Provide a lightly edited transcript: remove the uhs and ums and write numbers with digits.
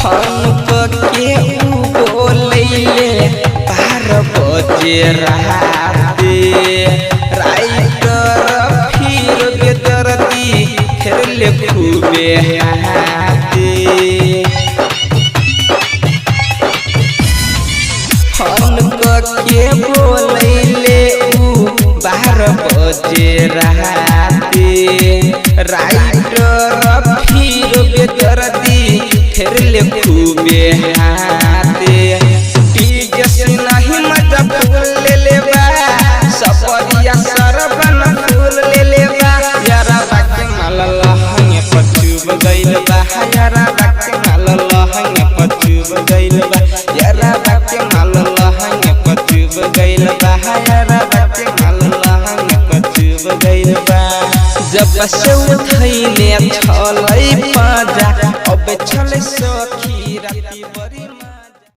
Phone के उ बोलैले 12 बजे राते। राइटर फिर बेदर्दी फेरले खूबे हाथे। फोन के बोलैले उ 12 बजे राते। राइटर फिर बेदर्दी फेरले खूबे हाथे। डीजे से नहीं मजा फूल ले लेबा, सपरिया सरबन फूल ले लेबा। यारा बाके माल लहंगे पचुब गइल बा, यारा बाके माल लहंगे पचुब गइल बा, यारा बाके माल लहंगे पचुब गइल बा, यारा बाके माल लहंगे पचुब गइल बा। जब से उठैले छलै पाजा, अब छलै सखी राति बड़ी।